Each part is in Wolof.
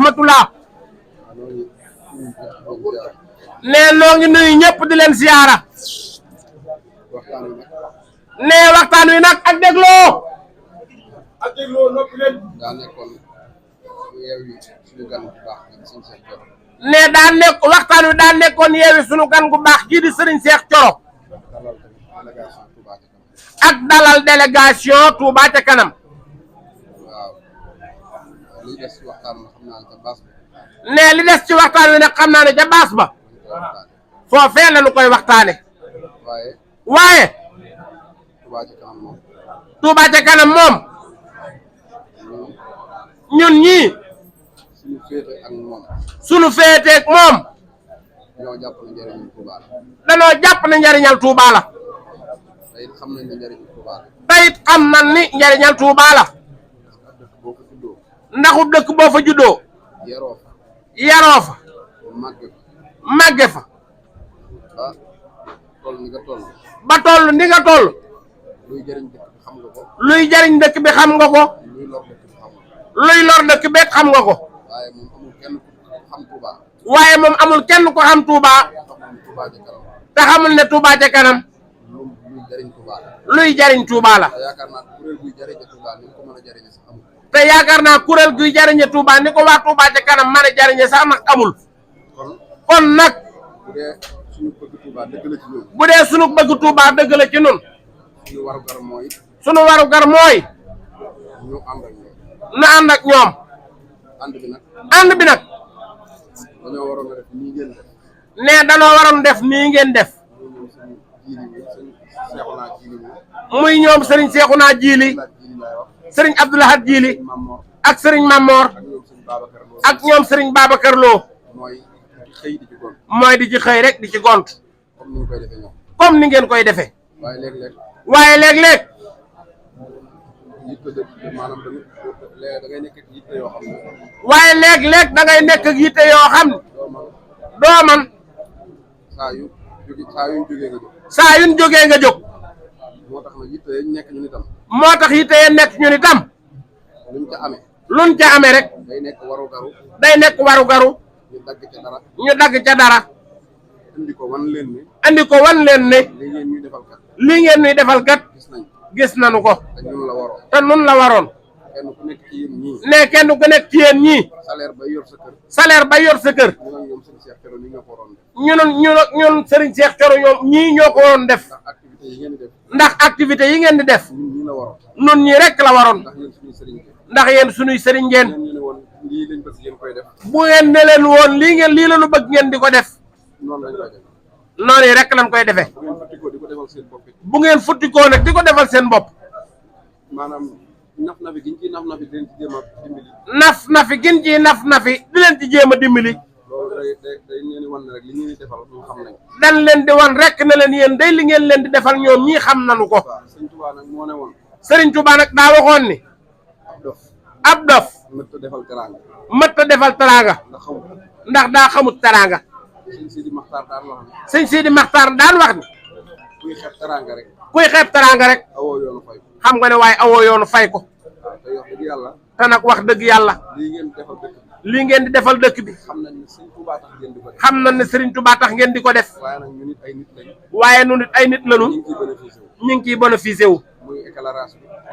rahmatullah nee noo ngi nuyu ñëpp di leen siyaara nee waxtaan wi nag ak dégloo noppi leen daa nekkoon yeewi suñu gan bu baax gi Serigne Cheikh Thioro nee daa nekk waxtaan wi daa nekkoon yeewi suñu gan gu baax gii di Serigne Cheikh Thioro ak dalal délégation Touba ca kanam waaw li des ci waxtaan wi xam naa ne ca baas ba nee li des ci waxtaan wi nag xam naa ne ca baas ba foofee la ñu koy waxtaane waaye Touba ca kanam moom Touba ca kanam moom ñun ñii suñu féete ak moom suñu féeteeg moom ñoo jàpp ne njëriñu Touba la danoo jàpp ne njariñal Touba la te it xam nañ ne njëriñu Touba la te it xam nañ ni njariñal Touba la dëkk boo ko juddoo ndaxu dëkk boo fa juddoo yaroo fa màgge fa ba toll ni nga toll ba toll ni nga toll luy jëriñ dëkk bi xam nga ko luy jariñ dëkk bi xam nga ko luy lor dëkk bi xam nga ko waaye moom amul kenn ko xam Touba te xamul ne Touba ca kanam luy jariñ Touba la te yaakaar naa kuréel guy jariñe Touba ni ko waa Touba ca kanam mën a jariñe sax nag amul kon nag bu dee sunu bëgg Touba dëgg la ci nun sunu warugar mooy nu ànd ak ñoom ànd bi nag nee danoo waroon def nii ngeen def muy ñoom Serigne Cheikhouna Djily Serigne Abdou Lahad Djily ak Serigne Mamor ak ñoom Serigne Babacar Lo mooy di ci xëy rek di ci gont comme ni ngeen koy defee waaye léeg-léeg waaye léeg-léeg da ngay nekk ak yitte yoo xam ne doo man saa yuñ jógee nga jóg moo tax nag yitte yi nekk ñun itam moo tax yitte yi nekk ñun itam luñ ca amee rek day nekk waru garu ñu dagg ca dara andi ko wan leen ne li ngeen ñuy defal kat gis nañu ko te nun la waroon ne kenn ku nekk ci yéen ñii salaire ba yor sa kër ñun Serigne Cheikh Thioro ñoom ñii ñoo ko waroon def ndax activité yi ngeen di def nun ñii rek la waroon ndax yéen suñuy sëriñ ngeen bu ngeen ne leen woon lii la ñu bëgg ngeen di ko def noonu rek lañ koy defee bu ngeen futtikoo nag di ko defal seen bopp maanaam naf na fi gin ci naf na fi di leen ci jéem a dimbali naf na fi di leen ci jéem a dimbali loolu day leen di wan rek li ngeen di defal ñoom xam nañ dañ leen di wan rek ne leen yéen day li ngeen leen di defal ñoom ñii xam nañu ko Serigne Touba nag moo ne woon Serigne Touba nag daa waxoon ni ab dof mëtta defal teraanga ndax daa xamut teraanga sëñ Sidi Maxtaar daan wax ni kuy xeeb teraanga rek xam nga ne waaye awoo yoonu fay ko te nag wax dëgg yàlla lii ngeen di defal dëkk bi xam nañ ne Serigne Touba tax ngeen di ko def waaye nu nit ay nit lañu ñu ngi ciy bénéficié wu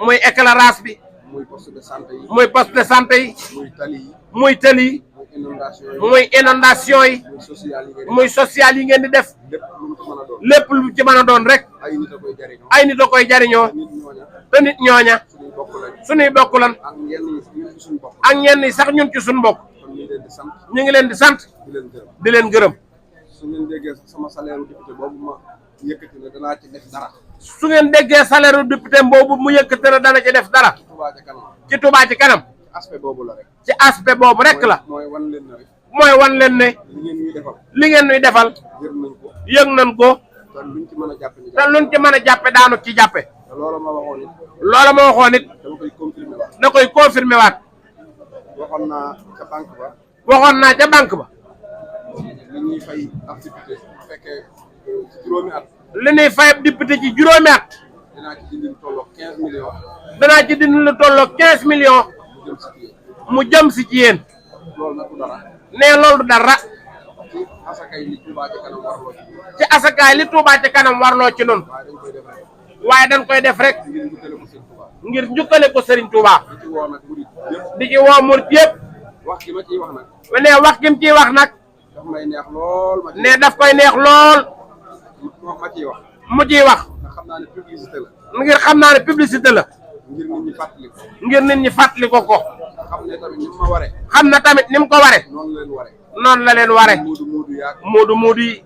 muy éclairage bi muy poste de santé yi muy tali yi muy inondation yi muy social yi ngeen di def lépp lu ci mën a doon rek ay nit a koy jariñoo te nit ñooña suñuy bokk lan ak ñenn ñi sax ñun ci suñu bokk ñu ngi leen di sant di leen gërëm su ngeen déggee sama salaire député boobu ma yëkkati ne danaa ci def dara su ngeen déggee salaire député boobu mu yëkkati ne dana ci def dara ci Touba ci kanam aspect boobu la rek ci aspect boobu rek la mooy wan leen ne rek mooy wan leen ne li ngeen ñuy defal yëg nañ ko te luñ ci mën a jàppe te luñ ci mën a jàppe daanu ci jàppe loola ma waxoon it da koy confirmer waat waxoon naa ca banque ba li ñuy fay ab député bu fekkee ci juróomi at li ñuy fay ab député ci juróomi at dinaa ci dindi lu tolloog 15 millions danaa ci dindi lu tolloog 15 millions mu jëm si ci yéen loolu nag du dara. nee loolu du dara. ci asakaay li Touba ca kanam warloo ci ñun. ci asakaay li Touba ca kanam warloo ci noonu. waaye dañ koy def rek. waaye dañ koy def rek. ngir njukkale ko Serigne Touba. ngir njukkale ko Serigne Touba. di ci woo nag murid yëpp. di ci woo murid yëpp. wax gi ma ciy wax nag. nee wax gi mu ciy wax nag. daf may neex lool. nee daf koy neex lool. ma ciy wax. mu ciy wax. ndax xam naa ne publicité la. ngir xam naa ne publicité la. ngir nit ñi fàttali ko. ngir nit ñi fàttali ko ko. xam ne tamit ni mu ma waree. xam na tamit ni mu ko waree. noonu la leen waree. noonu la leen waree. muudu yaag. muudu yi.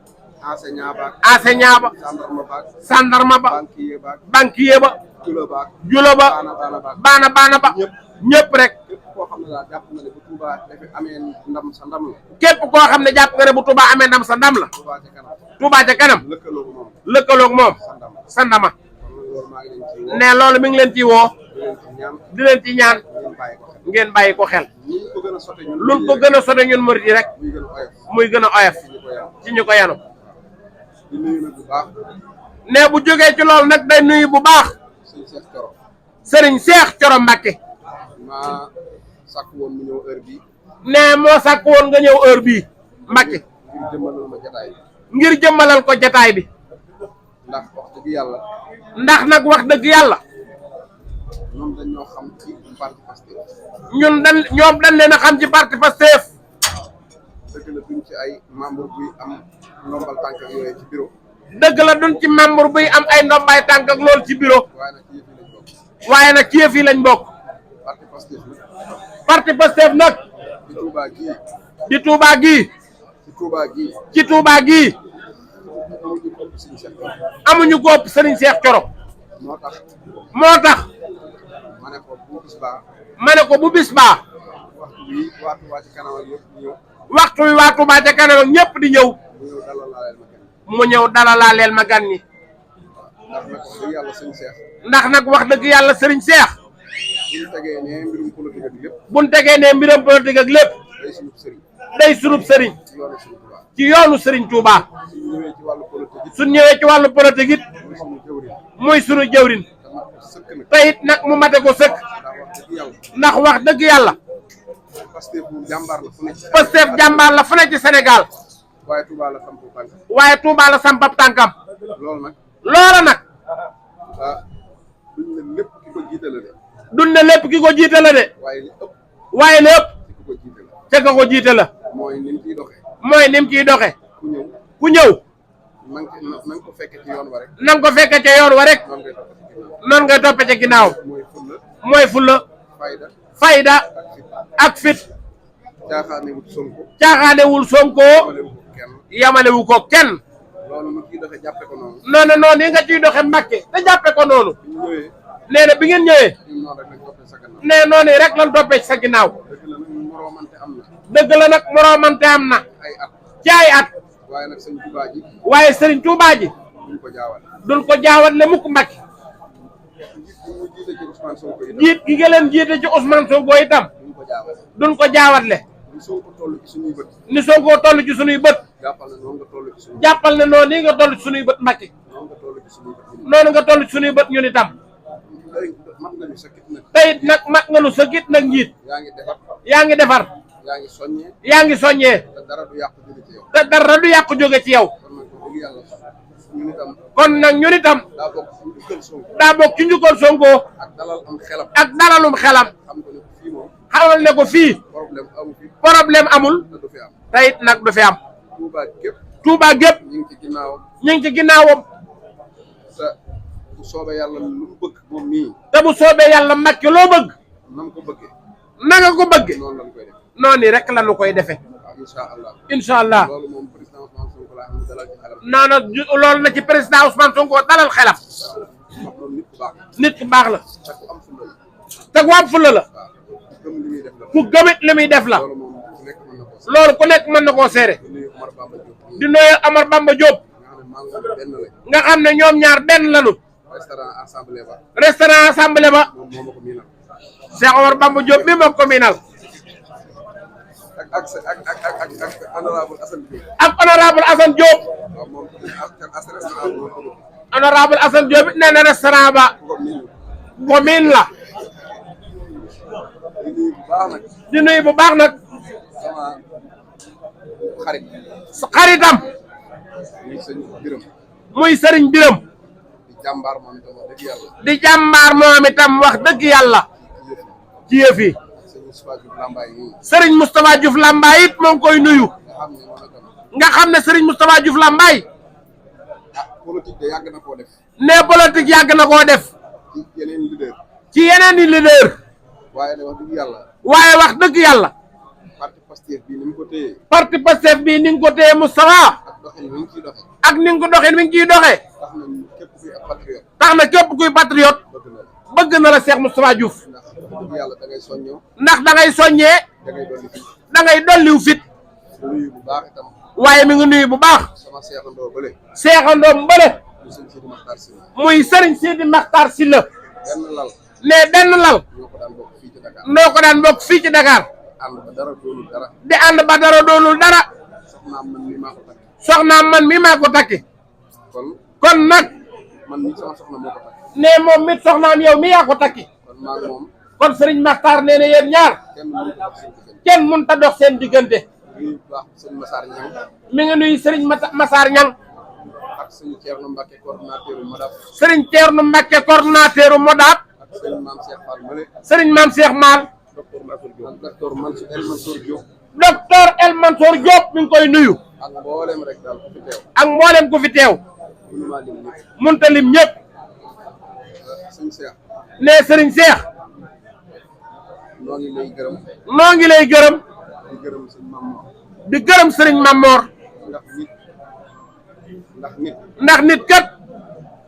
enseignant baag. enseignant ba. gendarme baag. gendarme ba. banquier baag. banquier ba. julo baag. julo ba. baana ba. ñëpp rek. képp koo xam ne daal jàpp nga ne bu Touba dafa amee ndam sa ndam la. képp koo xam ne jàpp nga ne bu Touba amee ndam sa ndam la. Touba ca kanam. Touba ca kanam. lëkkaloog moom. lëkkaloog moom. sa ndama. ne loolu mi ngi leen ciy woo. di leen ci ñaan. ngeen bàyyi ko xel. luñ ko gën a sote ñun murid yi rek. muy gën a oyof. ci ñu ko yanu. ne bu jógee ci loolu nag day nuyu bu baax. Serigne Cheikh Thioro Mbacké. maa sàkk woon mu ñëw heure bii. ne moo sàkk woon nga ñëw heure bii Mbacké. ngir jëmmalal ma jataay bi. ngir jëmmalal ko jataay bi. ndax wax dëgg yàlla. ndax nag wax dëgg yàlla. ñoom dañ ñoo xam ci parti Pastef. ñoom dañ leen a xam ci parti Pastef. dëgg la duñ ci ay membre buy am ndombal tànk ak yooyu ci bureau. dëgg la duñ ci membre buy am ay ndombay tànk ak loolu ci bureau. waaye nag ci yëf yi lañ bokk. waaye nag ci yëf yi lañ bokk. parti Pastef nag. parti Pastef nag. di Touba gii. di Touba gii. ci Touba gii. ci Touba gii. amuñu ko ëpp Serigne Cheikh Thioro. moo tax. ma ne ko bu bis baa. bu bis baa. waxtu wi waa Touba ca kanam ak yëpp ñëw. waxtu wi waa Touba ca kanam ak ñëpp di ñëw. mu ñëw dalalaaleel ma gan ñi. ndax nag wax dëgg yàlla Serigne Cheikh. ndax nag wax dëgg yàlla Serigne Cheikh. buñ tegee ne mbirum politique ak lépp. buñ tegee ne mbirum politique ak lépp. day sunub Serigne. day sunub Serigne. ci yoonu Serigne Touba. suñ ñëwee ci wàllu politique it. muy sunu jëwrin. te it nag mu mate ko sëkk. ndax wax dëgg yàlla. Pastef jàmbaar la fu ne. Pastef jàmbaar la fu ne ci Sénégal. waaye Touba la samp tànkam. waaye Touba la sampab tànkam. loolu nag. loola nag. duñ ne lépp ki ko jiite la de. duñ ne lépp ki ko jiite la de. waaye li ëpp. waaye li ëpp. ki ko jiite la. te ka ko jiite la. mooy ni mu ciy doxee. mooy ni mu ciy doxee. ku ñëw. na nga ko fekke ci yoon wa rek. na nga ko fekke ca yoon wa rek. noonu ngay toppe ca ginnaaw. mooy fulla. fayda. ak fit. caaxaanewul Sonko. caaxaanewul Sonko. yamalewu ko kenn. loolu mu ciy doxe jàppe ko noonu. noonu yi nga ciy doxe Mbacké te jàppe ko noonu. nee na bi ngeen ñëwee. nee noonu rek lan toppee ci sa ginnaaw. dëgg la nag moroomante am na. ci ay at. waaye nag sëñ Touba ji. waaye Serigne Touba ji. duñ ko jaawale. duñ ko jaawale mukk Mbacké. jiit gi nga leen jiite ci Ousmane Sonko itam. duñ ko jaawale. ni Sonko toll ci suñuy bët. ni Sonko toll ci suñuy bët. jàppal ne noonu nga toll ci suñuy bët. jàppal ne noonu nga toll ci suñuy bët Mbacké. noonu nga toll ci suñuy bët ñun itam. tey nag mat nga nu sa git nag njiit. yaa ngi defar. yaa ngi soññee. te dara du yàqu jóge ci yow. te dara du yàqu jóge ci yow. kon nag ñun itam. daa bokk ci njukkal Sonko. ak dalalum xelam. xamal ne ko fii. problème amul. te it nag du fi am. Touba gépp. ñu ngi ci ginnaawam. te bu soobee yàlla lu mu bëgg moom mii. te bu soobee yàlla Mbacké loo bëgg. na nga ko bëggee. na nga ko bëggee. noonu lañ koy def. noonu rek la ñu koy defee. incha allah. incha allah. loolu moom président Ousmane Sonko laa xam ne dalal ci xelam. non loolu na ci président Ousmane Sonko dalal xelam. nit ku baax la. te ku am fulla la. ku gëmit li muy def la. loolu ku nekk mën na koo seere. di nuyu Amar Bamba Diop. nga xam ne ñoom ñaar benn lañu. restaurant assemblée ba. Cheikh Omar Bamba Diop mi moom ko miinal. ak honorable Assane Diop. ak honorable Assane Diop. honorable Assane Diop it nee na restaurant ba. ko miin la. di nuyu bu baax nag. sama xarit xaritam muy sëñ Biram muy sëriñ Biram di jàmbaar moom itam wax dëgg yàlla di jàmbaar moom itam wax dëgg yàlla ci yëf yi sëñ Moustapha Diouf Lambaye yi sëriñ Moustapha Diouf Lambaye it moo ngi koy nuyu nga xam ne moom itam nga xam ne sëriñ Moustapha Diouf Lambaye politique de yàgg na koo def ne politique yàgg na koo def ci yeneen leader ci yeneen i leader waaye nag wax dëgg yàlla waaye wax dëgg yàlla parti Pastef bii ni mu ko téye parti Pastef bii ni nga ko téye Moustapha ak doxin wi ñu ciy doxe ak ni nga ko doxee mi ngi ciy doxee tax na képp kuy ab patriote tax na képp kuy patriote bëgg na la bëgg na la Cheikh Moustapha Diouf ndax wax dëgg yàlla da ngay soññoo ndax da ngay soññee da ngay dolli fii da ngay dolliw fit nuyu bu baax itam waaye mi ngi nuyu bu baax sama seexandoo bële seexandoom bële mu sëñ Sidi Maxtaar Si muy sëriñ Sidi Maxtaar Sylla benn lal ne benn lal ñoo ko daan bokk fii ci Dakar noo ko daan bokk fii ci Dakar ànd ba dara doonul dara di ànd ba dara doonul dara soxnaam man mii maa ko takk soxnaam man mi maa ko takki kon kon nag man mii sama soxna moo ko takk ne moom mit soxnaam yow mi yaa ko takki kon maa ngi moom kon sëriñ Maxtaar nee na yéen ñaar kenn mënu ko dox seen diggante kenn mënut a dox seen diggante nuyu bu baax sëñ Massar Ñang mi ngi nuyu sëriñ Massar Ñang ak sëñ Thierno Mbacke coordonnateur u Modap sëriñ Thierno Mbacke coordonnateur u Modap ak sëñ Maam Cheikh Fall Male sëriñ Maam Cheikh Maal ak docteur El Mansour Diop docteur El Mansour Diop mi ngi koy nuyu ak mboolem rek daal ku fi teew ak mboolem ku fi teew mënu maa lim ñëpp munta lim ñëpp sëñ Cheikh ne sëriñ Cheikh noo ngi lay gërëm noo ngi lay gërëm di gërëm sëñ Mamour di gërëm sëriñ Mamor ndax nit kat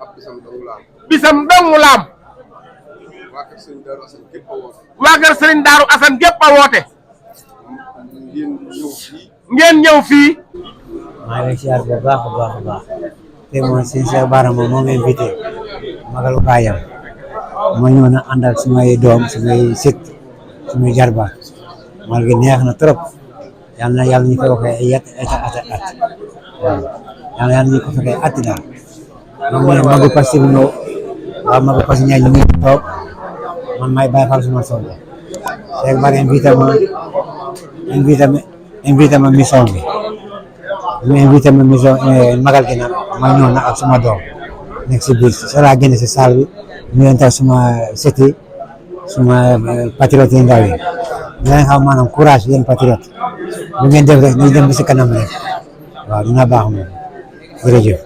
ab bisam dong la am bisam dong la am waa kër sëñ Daaru Asan képp a woote waa kër sëriñ Daaru Asan gépp a woote ngeen ñëw fii ngeen ñëw fii maa ngi lay siyaar bu baax a baax a baax te mooy sëñ Cheikh Bara moom moo ngi invité magalu baayam ma ñëw na àndal sumay doom sumay sët sumay jarbaat mal gi neex na trop yàlla ñu ko waxee ay at waaw yàlla ñu ko fekkee at daal moom ne magu Pastef bi ñëw waaw magu Pastef ñaay ñu ngi toog man may bàyyi fal suma soxla Cheikh Bara invité ma mission bi mu invité ma mission magal gi nag ma ñëw na ak suma doom nekk si biir soo laa génne si salle bi ñu leen tax suma seti suma patriote yi ndaw yi ñu leen xam maanaam courage yéen patriote lu ngeen def rek ñu dem ba si kanam rek waaw dina baax moom jërëjëf